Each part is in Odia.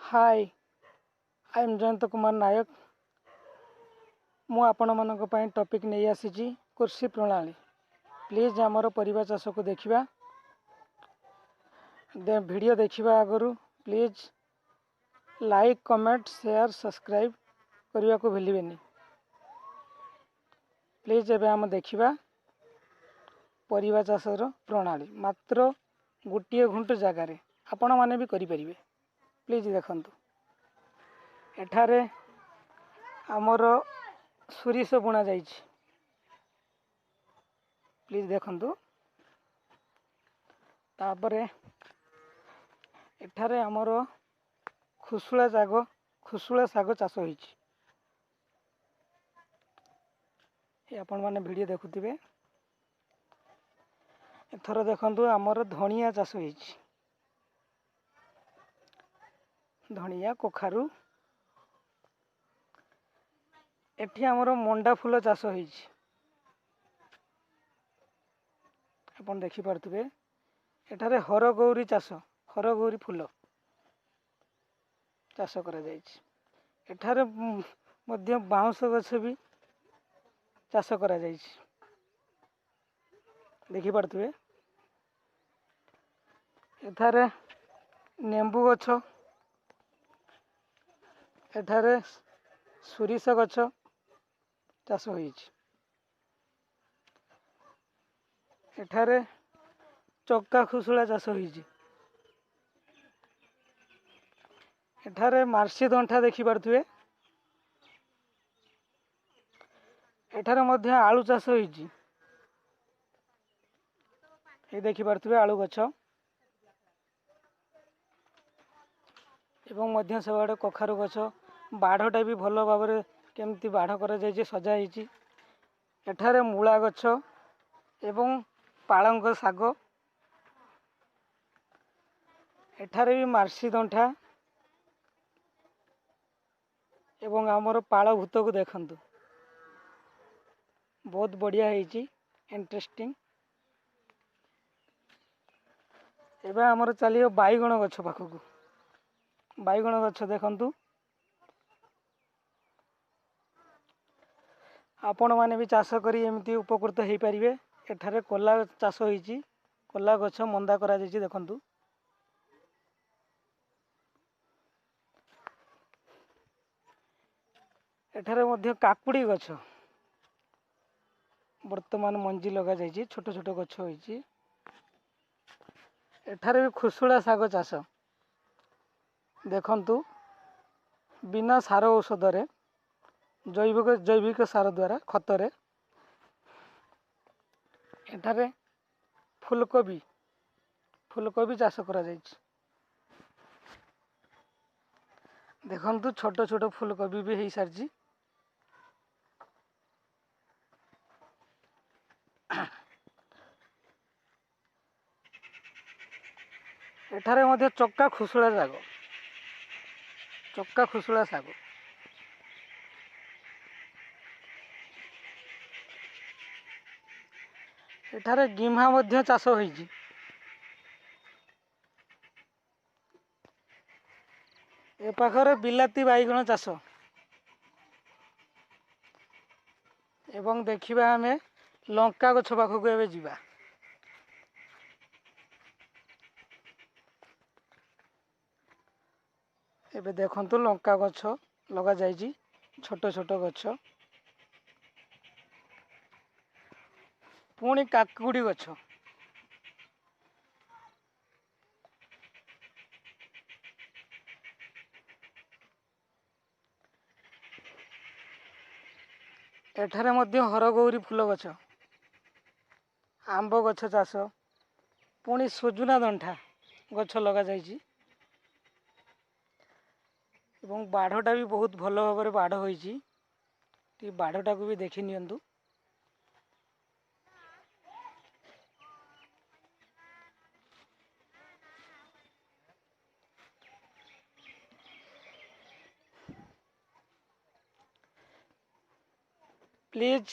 Hi, I am Jayant Kumar Nayak. ମୁଁ ଆପଣମାନଙ୍କ ପାଇଁ ଟପିକ୍ ନେଇ ଆସିଛି କୃଷି ପ୍ରଣାଳୀ। ପ୍ଲିଜ୍ ଆମର ପରିବା ଚାଷକୁ ଦେଖିବା। ଭିଡ଼ିଓ ଦେଖିବା ଆଗରୁ please like, comment, share, subscribe କରିବାକୁ ଭୁଲିବେନି ପ୍ଲିଜ୍। ଏବେ ଆମେ ଦେଖିବା ପରିବା ଚାଷର ପ୍ରଣାଳୀ, ମାତ୍ର ଗୋଟିଏ ଗୁଣ୍ଠ ଜାଗାରେ ଆପଣମାନେ ବି କରିପାରିବେ। ପ୍ଲିଜ୍ ଦେଖନ୍ତୁ, ଏଠାରେ ଆମର ସୋରିଷ ବୁଣା ଯାଇଛି। ପ୍ଲିଜ୍ ଦେଖନ୍ତୁ। ତାପରେ ଏଠାରେ ଆମର ଖୁସୁଳା ଶାଗ ଚାଷ ହୋଇଛି। ଆପଣମାନେ ଭିଡ଼ିଓ ଦେଖୁଥିବେ। ଏଥର ଦେଖନ୍ତୁ ଆମର ଧଣିଆ ଚାଷ ହେଇଛି, ଧଣିଆ, କଖାରୁ। ଏଠି ଆମର ମଣ୍ଡା ଫୁଲ ଚାଷ ହେଇଛି, ଆପଣ ଦେଖିପାରୁଥିବେ। ଏଠାରେ ହରଗୌରୀ ଚାଷ, ହରଗୌରୀ ଫୁଲ ଚାଷ କରାଯାଇଛି। ଏଠାରେ ମଧ୍ୟ ବାଉଁଶ ଗଛ ବି ଚାଷ କରାଯାଇଛି, ଦେଖିପାରୁଥିବେ। ଏଠାରେ ଲେମ୍ବୁ ଗଛ, ଏଠାରେ ସୋରିଷ ଗଛ ଚାଷ ହୋଇଛି। ଏଠାରେ ଚକା ଖୁସୁଳା ଚାଷ ହୋଇଛି। ଏଠାରେ ମାର୍ସି ଦଣ୍ଠା ଦେଖିପାରୁଥିବେ। ଏଠାରେ ମଧ୍ୟ ଆଳୁ ଚାଷ ହୋଇଛି, ଏ ଦେଖିପାରୁଥିବେ ଆଳୁ ଗଛ। ଏବଂ ମଧ୍ୟ ସେଆଡ଼େ କଖାରୁ ଗଛ, ବାଢ଼ଟା ବି ଭଲ ଭାବରେ କେମିତି ବାଢ଼ କରାଯାଇଛି, ସଜା ହେଇଛି। ଏଠାରେ ମୂଳା ଗଛ ଏବଂ ପାଳଙ୍ଗ ଶାଗ। ଏଠାରେ ବି ମାର୍ସି ଦଣ୍ଠା ଏବଂ ଆମର ପାଳ ଭୂତକୁ ଦେଖନ୍ତୁ, ବହୁତ ବଢ଼ିଆ ହେଇଛି, ଇଣ୍ଟରେଷ୍ଟିଂ। ଏବେ ଆମର ଚାଲିବ ବାଇଗଣ ଗଛ ପାଖକୁ। ବାଇଗଣ ଗଛ ଦେଖନ୍ତୁ, ଆପଣମାନେ ବି ଚାଷ କରି ଏମିତି ଉପକୃତ ହେଇପାରିବେ। ଏଠାରେ କଲା ଚାଷ ହେଇଛି, କଲା ଗଛ ମନ୍ଦା କରାଯାଇଛି, ଦେଖନ୍ତୁ। ଏଠାରେ ମଧ୍ୟ କାକୁଡ଼ି ଗଛ ବର୍ତ୍ତମାନ ମଞ୍ଜି ଲଗାଯାଇଛି, ଛୋଟ ଛୋଟ ଗଛ ହୋଇଛି। ଏଠାରେ ବି ଖୁସୁଳା ଶାଗ ଚାଷ ଦେଖନ୍ତୁ, ବିନା ସାର ଔଷଧରେ, ଜୈବିକ ସାର ଦ୍ୱାରା, ଖତରେ। ଏଠାରେ ଫୁଲକୋବି ଚାଷ କରାଯାଇଛି, ଦେଖନ୍ତୁ। ଛୋଟ ଛୋଟ ଫୁଲକୋବି ବି ହେଇସାରିଛି। ଏଠାରେ ମଧ୍ୟ ଚକା ଖୁସୁଳା ଶାଗ, ଚକା ଖୁସୁଳା ଶାଗ। ଏଠାରେ ଗିମ୍ହା ମଧ୍ୟ ଚାଷ ହୋଇଛି। ଏ ପାଖରେ ବିଲାତି ବାଇଗଣ ଚାଷ। ଏବଂ ଦେଖିବା ଆମେ ଲଙ୍କା ଗଛ ପାଖକୁ ଏବେ ଯିବା। ଏବେ ଦେଖନ୍ତୁ ଲଙ୍କା ଗଛ ଲଗାଯାଇଛି, ଛୋଟ ଛୋଟ ଗଛ। ପୁଣି କାକୁଡ଼ି ଗଛ। ଏଠାରେ ମଧ୍ୟ ହରଗୌରୀ ଫୁଲ ଗଛ, ଆମ୍ବ ଗଛ ଚାଷ, ପୁଣି ସଜନା ଦଣ୍ଠା ଗଛ ଲଗାଯାଇଛି। ଏବଂ ବାଢ଼ଟା ବି ବହୁତ ଭଲ ଭାବରେ ବାଢ଼ ହୋଇଛି, ଟିକେ ବାଢ଼ଟାକୁ ବି ଦେଖି ନିଅନ୍ତୁ। Please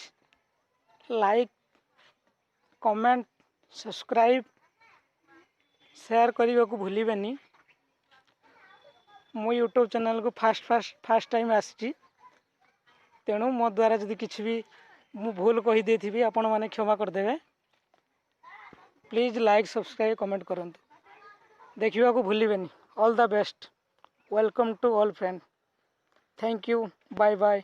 like, comment, subscribe, share କରିବାକୁ ଭୁଲିବେନି। ମୁଁ ୟୁଟ୍ୟୁବ୍ ଚ୍ୟାନେଲ୍କୁ ଫାଷ୍ଟ ଫାଷ୍ଟ ଫାଷ୍ଟ ଟାଇମ୍ ଆସିଛି, ତେଣୁ ମୋ ଦ୍ୱାରା ଯଦି କିଛି ବି ମୁଁ ଭୁଲ କହିଦେଇଥିବି, ଆପଣମାନେ କ୍ଷମା କରିଦେବେ। ପ୍ଲିଜ୍ ଲାଇକ୍, ସବସ୍କ୍ରାଇବ୍, କମେଣ୍ଟ କରନ୍ତୁ, ଦେଖିବାକୁ ଭୁଲିବେନି। All the best, welcome to all friend, thank you, bye bye.